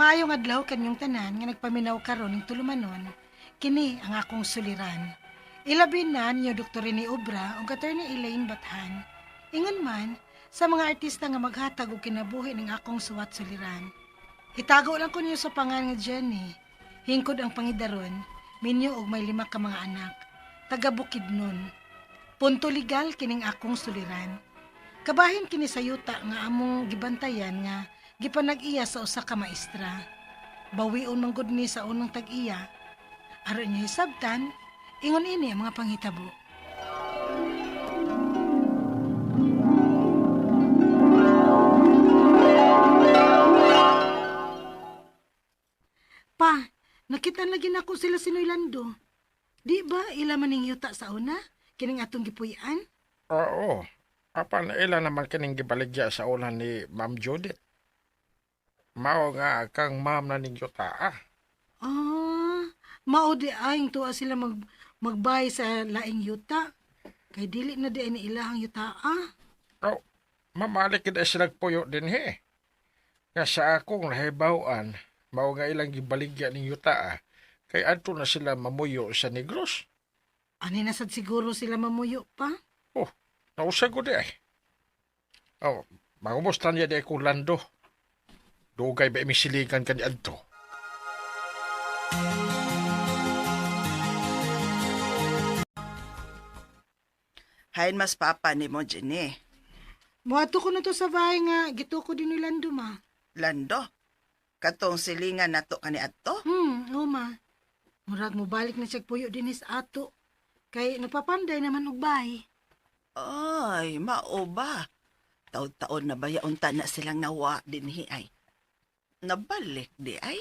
Maayong adlaw kanyong tanan nga nagpaminaw karon ning tulumanon. Kini ang akong suliran. Ilabi na niyo Dr. Rene Obra ug Attorney Elaine Bathan. Ingon man sa mga artista nga maghatag og kinabuhi ning akong suwat suliran. Itago lang ko niyo sa pangan nga Jenny. Hingkod ang pangidaron, minyo og may 5 ka mga anak. Taga Bukidnon. Punto legal kining akong suliran. Kabahin kini sa yuta nga among gibantayan nga gipanag-iya sa usa ka maestra. Bawion man gud ni sa unang tag-iya. Aron niyo hisabtan, ingon ini ang mga panghitabo. Pa, nakita lagi nako sila si Noylando. Di ba ila maning yuta sa una? Kining atong gipuy-an? Oo. Apan ila naman kining gibaligya sa una ni Ma'am Judith. Mao nga kang ma'am na ning yuta ah. Ah, mao di ay tuwa sila magbay sa laing yuta. Kay dili na di ay ni ilahang yuta ah. Oh, mamalik gid ay sila puyo din he. Nga sa akong nahibaw-an, mao nga ilang gibaligya ning yuta ah. Kay adto na sila mamuyo sa Negros. Ani na sad siguro sila mamuyo pa? Oh, nausag ko di ay. Oh, mangumusta niya di akong Lando. Dugay ba imong siligan kani adto? Hain mas papa ni mo, Jenny. Muadto ko na to sa bahay nga gituko din ni Lando ma. Lando, katong silingan nato kani adto? Oo ma. Murag mobalik na siya puyo din sa ato. Kay nagpapanday naman og bahay. Ay, mao ba? Taon-taon na ba yaunta na silang nawa dinhi ay? Nabalik di ay?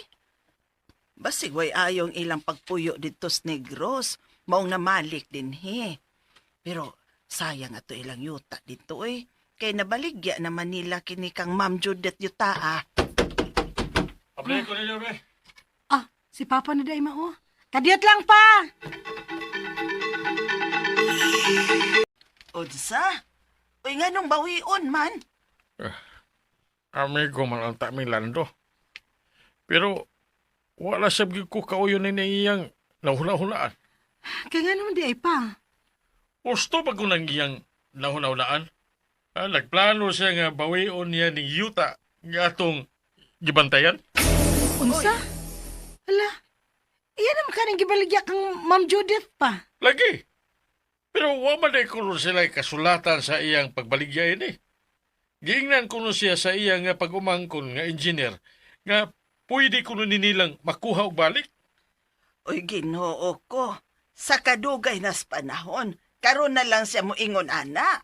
Basig way ayong ilang pagpuyo dito sa Negros, maong namalik dinhi. Pero sayang ato ilang yuta dito eh. Kay nabaligya na Manila kini kang Ma'am Judith yuta ah. Abli ko ninyo, be. Ah, si Papa na day mao. Kadiyot lang pa! Unsa? Uy, nga nung bawion man. Amigo man ang taming Lando. Pero wala sab gyud ko kauyon ni iyang nahuna-hunaan. Kay nga naman di ay pa. Gusto ba ko nang iyang nahuna-hunaan? Ah, nagplano siya nga bawion niya ning yuta nga atong gibantayan. Unsa? Ala, iyan naman kaning gibaligya kang Ma'am Judith pa. Lagi. Pero wa man day kuno sila kasulatan sa iyang pagbaligya ini. Giingnan kuno siya sa iyang nga pag-umangkon nga engineer nga pwede kuno ni nilang makuha og balik. Uy, Ginoo ko. Sa kadugay nas panahon, karon na lang siya moingon ana.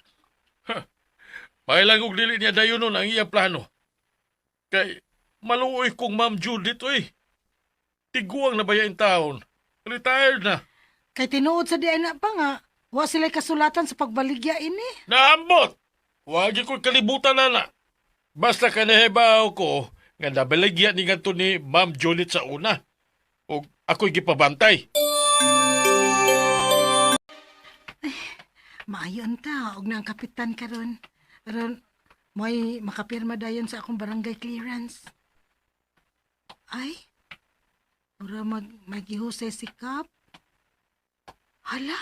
Mailang og dili niya dayon nun ang iyang plano. Kay maluoy kong Ma'am Judith oy. Tiguang na bayain taon. Retired na. Kay tinuod sa di ay na pa nga, wa sila kasulatan sa pagbaligya ini. Naambot! Wagi ko'y kalibutan na na. Basta kanahibaw ko nga nabaligya ni ngadto ni Ma'am Judith sa una. O ako'y gipabantay. Maayon ta, og na ang kapitan karon. Aron may makapirma dayon sa akong barangay clearance. Ay, mura magihusay si Kap. Hala,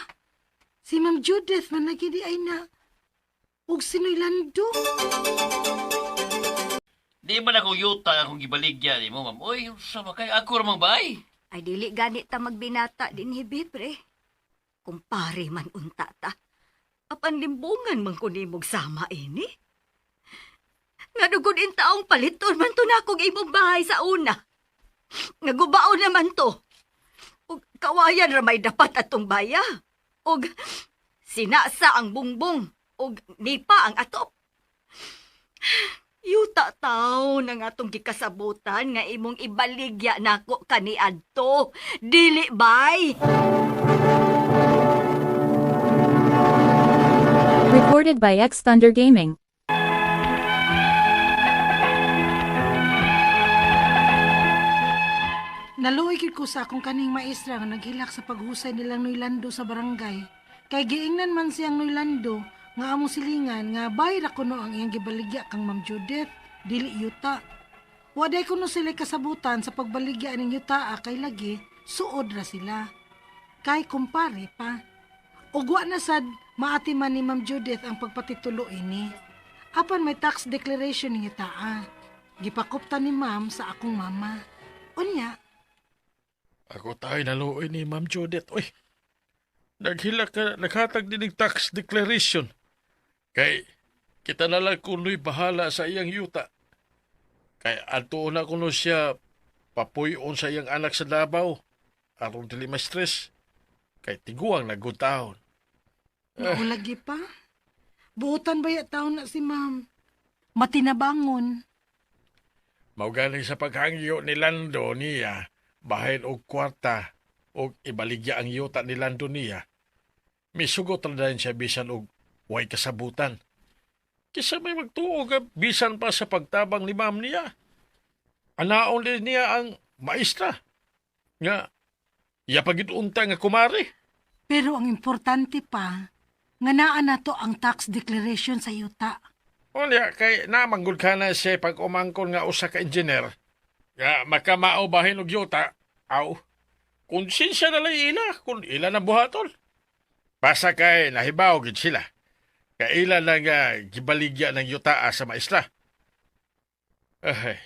si Ma'am Judith man lagi di ay na. Og sinoy Lando. Di man ako yuta akong gibaligya ni mo, ma'am. Uy, sa ba kay ako ramang bay? Ay dili gani ta magbinata din hibi, pre. Kumpare man unta ta. Apan limbungan man ko nimog sama ini. Nga dugod in taong paliton man to nakong imong bahay sa una. Nga gubaon naman to. Og kawayan ra may dapat atong baya. Og sinasa ang bungbong og nipa ang atop. Yuta taw nang atong gikasabutan nga imong ibaligya nako kaniadto. Dili bay. Recorded by X Thunder Gaming. Naluoy gid ko sa akong kaning maestra nga naghilak sa paghusay nilang Noylando sa barangay. Kay giingnan man siyang Noylando nga among silingan nga bay ra kuno ang iyang gibaligya kang Ma'am Judith, dili yuta. Waday kuno sila kasabutan sa pagbaligya ning yutaa kay lagi suod ra sila. Kay kumpare pa. Ug wa na sad maatiman ni Ma'am Judith ang pagpatitulo ini. Apan may tax declaration ning yutaa. Gipakupta ni Ma'am sa akong mama. Unya, Ako tayo naluoy ni Ma'am Judith. Uy, naghilak ka, naghatag din ng tax declaration. Kay, kita na lang kuno'y bahala sa iyang yuta. Kay, adto na kuno siya papuyon sa iyang anak sa Davao. Aron dili ma-stress. Kay tiguang nagutahon. mao lagi pa. Buotan ba ya taon na si Ma'am? Matinabangon. Mao gani sa paghangyo ni Lando niya, bahin og kwarta og ibaligya ang yuta ni Lando niya. Misugot ra dayon siya bisan og way kasabutan. Kisa may magtuo ka bisan pa sa pagtabang ni ma'am niya. Anaon din niya ang maestra. Nga, iya pa gid unta nga kumari. Pero ang importante pa, nga naa nato ang tax declaration sa yuta. Unya, kay namanggod ka na siya pag umangkon nga usa ka engineer. Nga makamao bahin og yuta, aw, konsensya na lang ila kung ila na buhaton. Basta kay nahibaw gid sila. Kay ila na nga gibaligya ng yuta sa maestra. Ay,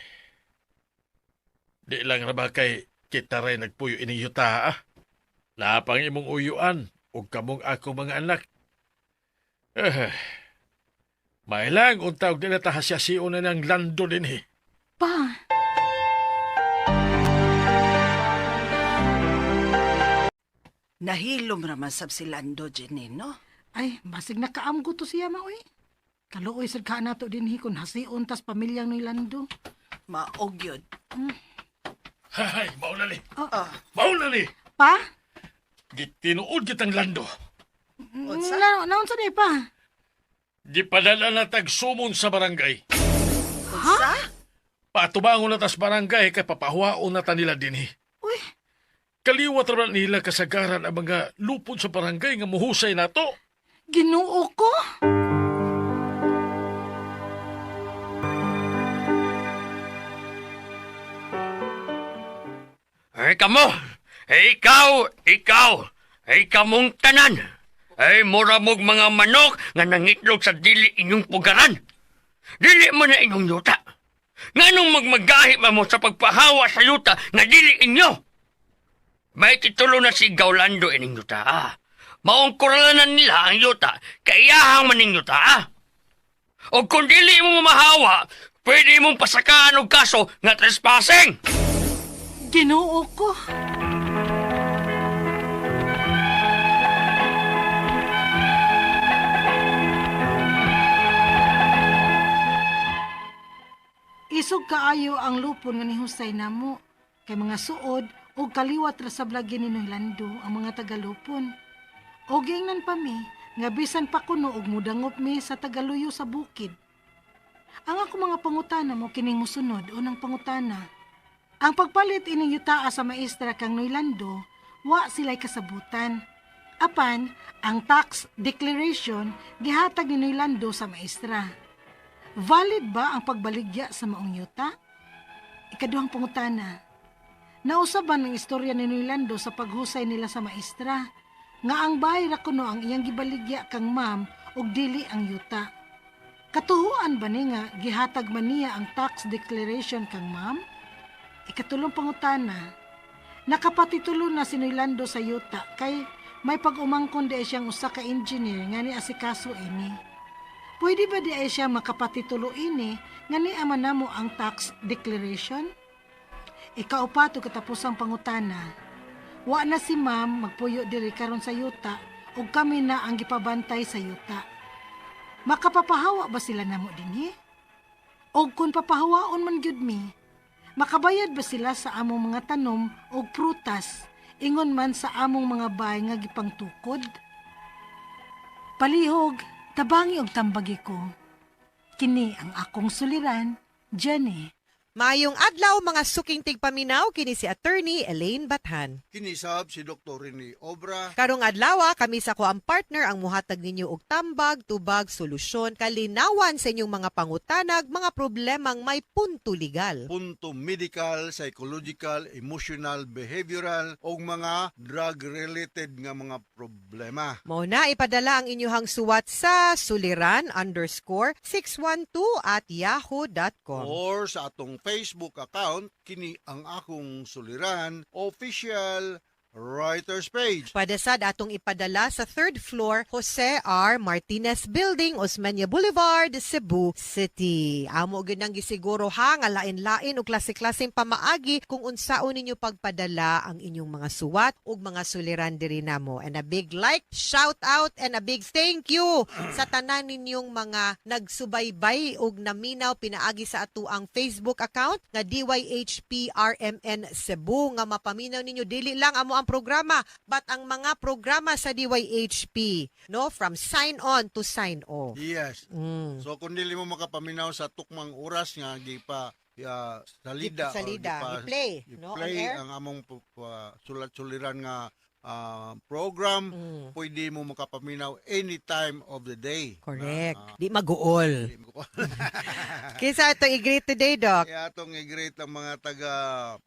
di lang ra ba kay kita rin nagpuyo ining yuta ah. Napang imong uyuan ug kamong ako mga anak. Ay, mailang unta og di na ta hasyasion na ng lando dinhi. Pa, Nahilom raman sab si Lando, Jenny, no? ay, basig nakaamgo to siya maoy. Kaluoy sad ka nato dinhi kun hasion tas pamilyang ni Lando. Maog yun. Hay, mao na ni. Ah, Mao na ni. Pa? Gitinuod kitang lando. Unsa? Na, naunsa di pa? Gipadala na tag sumon sa barangay. Unsa? Paatubangon na tas barangay kay papahuwaon na ta nila dinhi. Uy, Kaliwat ra nila kasagaran ang mga lupon sa barangay nga muhusay nato. Ginoo ko. Ay, kamo! Ay, ikaw! Ikaw! Ay, kamong tanan! Ay, mura mog mga manok nga nangitlog sa dili inyong pugaran. Dili mo na inyong yuta. Nganong magmagahi pa mo sa pagpahawa sa yuta nga dili inyo? May titulo na si Gaulando ining yuta. Ah. Maong kuralanan nila ang yuta, kaiyahang man ning yuta. Ah. O kung dili mo mahawa, pwede mong pasakaan og kaso nga trespassing. Ginoo ko. Isog kaayo ang lupon nga ni Husay namo kay mga suod og kaliwat ra sa blagi ni Noylando ang mga tagalupon. Og giingnan pa mi nga bisan pa kuno og mudangop mi sa tagaluyo sa bukid. Ang ako mga pangutana mo kining musunod unang pangutana. Ang pagpalit ining yutaa sa maestra kang Noylando, wa sila'y kasabutan. Apan, ang tax declaration gihatag ni Noylando sa maestra. Valid ba ang pagbaligya sa maong yuta? Ikaduhang pangutana. Nausaban ang istorya ni Noylando sa paghusay nila sa maestra nga ang bahay ra kuno ang iyang gibaligya kang ma'am ug dili ang yuta. Katuhuan ba ni nga gihatag man niya ang tax declaration kang ma'am? Ikatulong pangutana, nakapatitulo na si Noylando sa yuta kay may pag-umangkon di ay siyang usa ka engineer nga ni asikaso ini. Pwede ba di ay siya makapatitulo ini nga ni ama namo ang tax declaration? Ikaupat ug katapusang pangutana. Wa na si ma'am magpuyo diri karon sa yuta ug kami na ang gipabantay sa yuta. Makapapahawa ba sila namo dinhi? Og kung papahawaon man gyud mi, makabayad ba sila sa among mga tanom og prutas ingon man sa among mga bay nga gipangtukod? Palihog, tabangi og tambagi ko. Kini ang akong suliran, Jenny. Maayong adlaw, mga suking tigpaminaw, kini si Attorney Elaine Bathan. Kini sab si Dr. Rene Obra. Karong adlaw, kami sa akoang partner ang muhatag ninyo og tambag, tubag, solusyon, kalinawan sa inyong mga pangutanag, mga problemang may punto legal. Punto medical, psychological, emotional, behavioral o mga drug-related nga mga problema. Mao na, ipadala ang inyuhang suwat sa suliran_612@yahoo.com. Or sa atong Facebook account, kini ang akong suliran, official writers page. Pwede sad atong ipadala sa third floor, Jose R. Martinez Building, Osmeña Boulevard, Cebu City. Amo gyud nang gisiguro ha nga lain-lain ug klase-klaseng pamaagi kung unsaon ninyo pagpadala ang inyong mga suwat ug mga suliran diri namo. And a big like, shout out and a big thank you sa tanan ninyong mga nagsubaybay ug naminaw pinaagi sa atoang Facebook account nga DYHPRMN Cebu, nga mapaminaw ninyo dili lang amo ang programa but ang mga programa sa DYHP, no, from sign on to sign off. Yes. So kung dili mo makapaminaw sa tukmang oras nga gipa salida, or Salida, gipa- i-play, no, on i-play air. ang among sulat-suliran nga program, pwede mo makapaminaw any time of the day. Correct. Na, Di maguol. di mo- Kinsa ato i-greet today, Doc? Kaya atong i-greet ang mga taga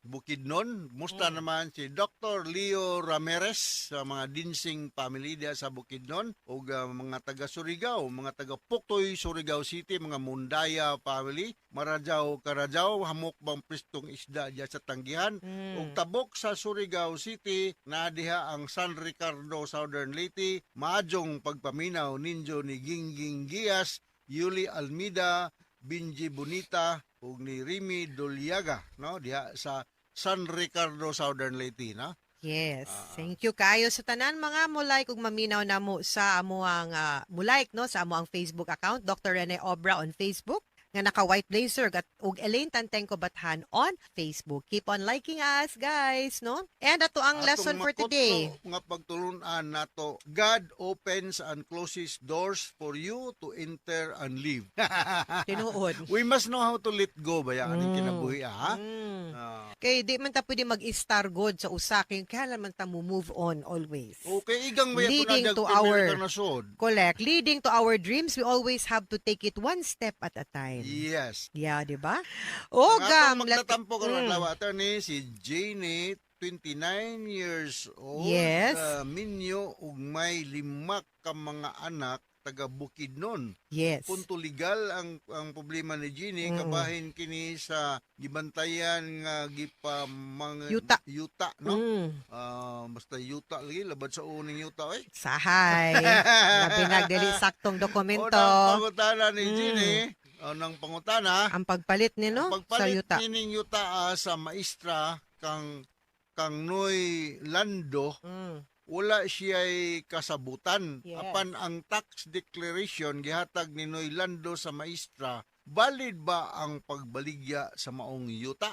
Bukidnon. Musta naman si Dr. Leo Ramirez sa mga Dinsing family diya sa Bukidnon ug mga taga Surigao, mga taga Puktoy, Surigao City, mga Mundaya family, Marajaw, Karajaw, hamok bang pristong isda diya sa Tanggihan. Ug tabok sa Surigao City na diha ang San Ricardo, Southern Leyte, maadjong pagpaminaw ninyo ni Gingging Gias, Yuli Almida, Binji Bonita ug ni Rimi Doliaga, no, diha sa San Ricardo, Southern Leyte, no? Yes. Thank you kaayo sa tanan mga mo like ug maminaw namo sa amoang mo like, no, sa amoang Facebook account, Dr. Rene Obra on Facebook nga naka white blazer at ug Elaine Tantengco Bathan on Facebook. Keep on liking us, guys, no? And ato ang lesson Atong for today. makutlo nga pagtulunan nato, God opens and closes doors for you to enter and leave. Tinuod. We must know how to let go ba aning kinabuhi, ha? Kay di man ta pwede mag-star god sa usa kay kailan man ta mo move on always. Okay, igang ba Leading to ka nasod? Correct. Leading to our dreams, we always have to take it one step at a time. Yes. Yeah, di ba? O Ang atong gam, magtatampo karon adlaw, attorney, si Janie, 29 years old, minyo ug may lima ka mga anak, taga Bukidnon. Punto legal ang problema ni Jeannie, kabahin kini sa gibantayan nga gipamang Yuta. Yuta, no? Ah, basta yuta lagi, labad sa uning yuta oy. Sahay. Labi nagdili saktong dokumento. Unang pangutana ni Jeannie, unang pangutana, Ang pagpalit ni no ang sa pagpalit yuta. nining yuta sa maestra kang Noy Lando, wala siya'y kasabutan. Apan ang tax declaration gihatag ni Noy Lando sa maestra, valid ba ang pagbaligya sa maong yuta?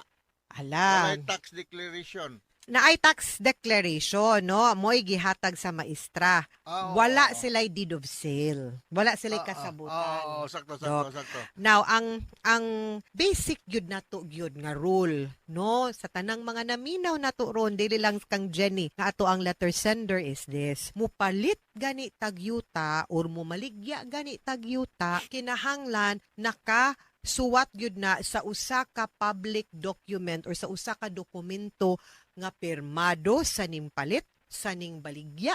Ala. Walay tax declaration. Naay tax declaration, no? Mo'y gihatag sa maestra. Wala sila'y deed of sale. Wala sila'y kasabutan. Oo, sakto, sakto, Doc. sakto. Now, ang basic gyud nato gyud nga rule, no, sa tanang mga naminaw nato ron, dili lang kang Jenny, nga ato ang letter sender is this. Mupalit gani tagyuta or mumaligya gani tagyuta, kinahanglan naka suwat gyud na sa usa ka public document or sa usa ka dokumento nga pirmado sa nimpalit, sa ning baligya,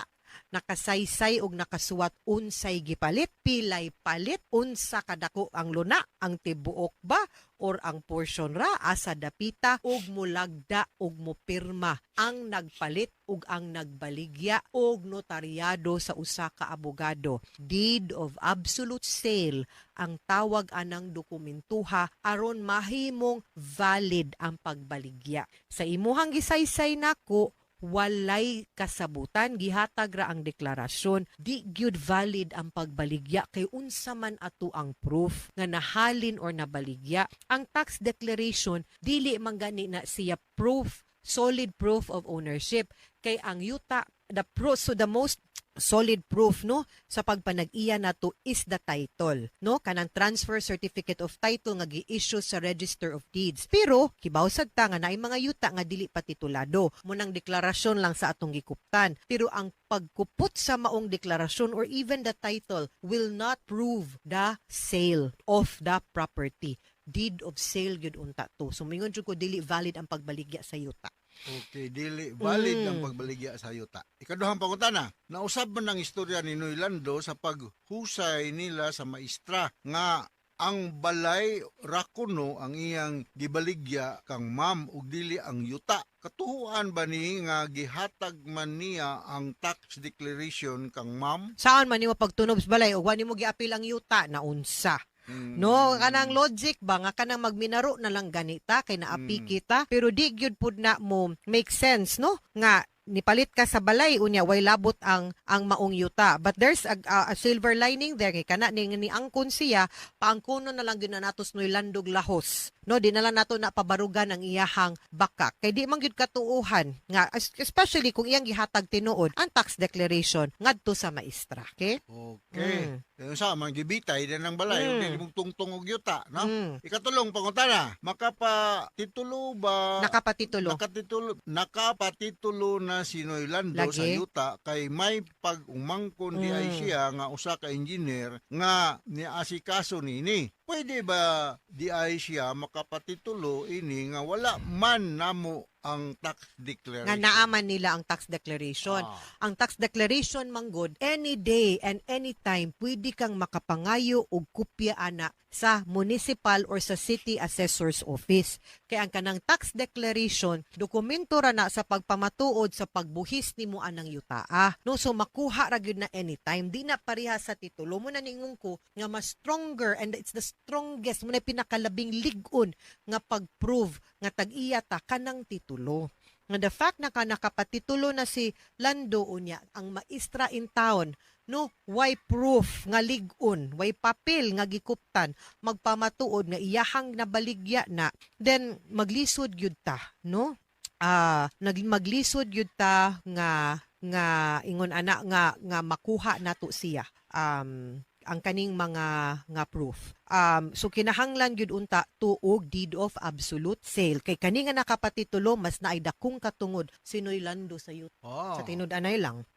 nakasaysay og nakasuwat unsay gipalit, pilay palit, unsa kadako ang luna, ang tibuok ba or ang portion ra, asa dapita, ug mulagda ug mupirma ang nagpalit ug ang nagbaligya og notaryado sa usa ka abogado. Deed of absolute sale ang tawag anang dokumentuha aron mahimong valid ang pagbaligya. Sa imuhang gisaysay nako, walay kasabutan, gihatag ra ang deklarasyon, di gyud valid ang pagbaligya kay unsa man ato ang proof nga nahalin or nabaligya? Ang tax declaration dili man gani na siya proof, solid proof of ownership, kay ang yuta the pro so the most Solid proof, no, sa pagpanag-iya nato is the title, no, kanang transfer certificate of title nga gi-issue sa Register of Deeds. Pero kibaw sad ta nga naay mga yuta nga dili pa titulado, mao nang deklarasyon lang sa atong gikuptan. Pero ang pagkupot sa maong deklarasyon or even the title will not prove the sale of the property. Deed of sale gyud unta to. So mingon jud ko, dili valid ang pagbaligya sa yuta. Okay, dili valid ang pagbaligya sa yuta. Ikaduhang pangutana, nausab man ang istorya ni Noy Lando sa paghusay nila sa maestra nga ang balay ra kuno ang iyang gibaligya kang ma'am ug dili ang yuta. Katuhuan ba ni nga gihatag man niya ang tax declaration kang ma'am? Saan man nimo pagtunob sa balay ug wa nimo giapil ang yuta na unsa? No, kanang logic ba nga kanang magminaro na lang ganita kay naapi kita, pero di gyud pud na mo make sense, no, nga nipalit ka sa balay unya way labot ang maong yuta. But there's a silver lining there kay kana ni angkon siya, paangkonon na lang gyud na nato Noy Lando og lahos, no. Di na lang nato na pabarugan ang iyahang bakak kay di man gyud katuuhan nga especially kung iyang gihatag tinuod ang tax declaration ngadto sa maestra, okay? Okay. Mm. Sa man gibitay din ang balay ug dili mong tungtong og yuta, no? Ikatulong pangutana, makapatitulo ba Nakapatitulo. Nakatitulo, nakapatitulo na si Noy Lando sa Lagi. yuta kay may pag-umangkon di ay siya nga usa ka engineer nga niasikaso niini. Pwede ba di ay siya makapatitulo ini nga wala man namo ang tax declaration? Nga naaman nila ang tax declaration. Ang tax declaration manggod, any day and any time pwede kang makapangayo og kopya ana sa municipal or sa city assessor's office. Kay ang kanang tax declaration, dokumento ra na sa pagpamatuod sa pagbuhis nimo anang yutaa. No, so makuha ra gyud na anytime. Di na pareha sa titulo. Mao na ningon ko nga mas stronger and it's the strongest, mao na pinakalabing lig-on nga pag-prove nga tag-iya ta kanang titulo. Nga the fact na ka nakapatitulo na si Lando unya ang maestra in town, no, way proof nga lig-on, way papel nga gikuptan magpamatuod nga iyahang nabaligya na, then maglisod gyud ta, no, nag maglisod gyud ta nga nga ingon ana nga nga makuha nato siya ang kaning mga nga proof. So kinahanglan gyud unta tuog deed of absolute sale kay kani nga nakapatitulo, mas naay dakong katungod si Noy Lando sa yuta. Sa tinud-anay lang.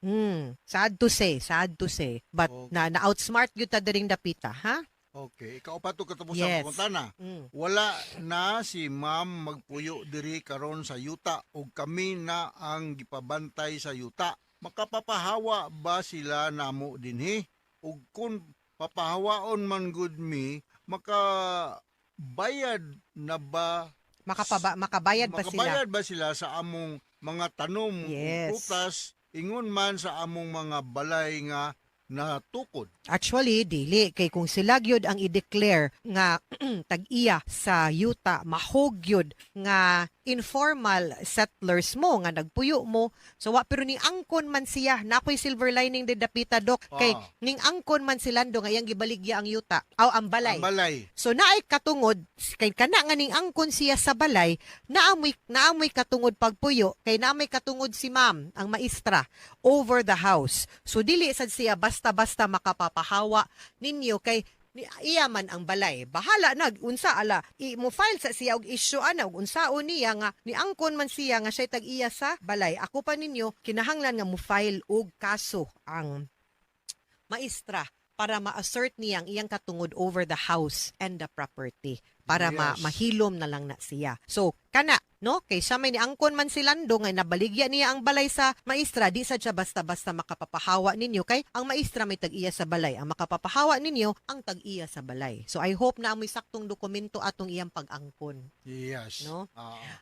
Sad to say, sad to say. But na na outsmart gyud ta diring dapita, ha? Okay, ikaupat ug katapusang pangutana. Wala na si ma'am magpuyo diri karon sa yuta ug kami na ang gipabantay sa yuta. Makapapahawa ba sila namo dinhi? Ug kung papahawaon man gud mi, makabayad na ba? Makabayad ba sila? Makabayad ba sila sa among mga tanom ug prutas ingon man sa among mga balay nga natukod? Actually, dili kay kung sila gyud ang i-declare nga tag-iya sa yuta, mahog gyud nga informal settlers mo nga nagpuyo mo. So wa, pero ni angkon man siya, na ako'y silver lining de dapita, dok, kay ning angkon man si Lando nga iyang gibaligya ang yuta aw ang balay. Ang balay. So naay katungod kay kana nga ning angkon siya sa balay, naamoy katungod pagpuyo kay naamay katungod si ma'am ang maestra over the house. So dili sad siya basta-basta makapapahawa ninyo kay ni iya man ang balay. Bahala na unsa ala i mo file sa siya og issue ana og unsaon niya nga niangkon man siya nga siya tag-iya sa balay. Ako pa ninyo, kinahanglan nga mo file og kaso ang maestra para ma-assert niya ang iyang katungod over the house and the property para mahilom na lang na siya. So kana, no, kay siya may niangkon man si Lando nga nabaligya niya ang balay sa maestra, di sad siya basta-basta makapapahawa ninyo kay ang maestra may tag-iya sa balay. Ang makapapahawa ninyo ang tag-iya sa balay. So I hope na amoy saktong dokumento atong iyang pag-angkon. No?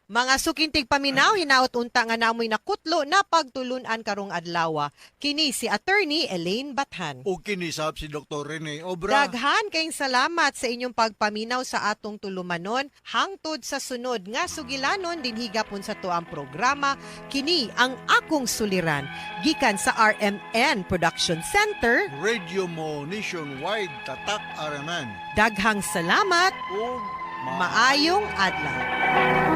Mga suking tigpaminaw, hinaot unta nga namoy nakutlo na pagtulunan karong adlaw. Kini si Attorney Elaine Bathan. Ug kini sab si Dr. Rene Obra. Daghan kayong salamat sa inyong pagpaminaw sa atong tulumanon. Hangtod sa sunod nga sugilanon dinhi gapon sa tuang programa, kini ang Akong Suliran gikan sa RMN Production Center. Radio Mo Nationwide, Tatak RMN. Daghang salamat, Ug maayong adlaw.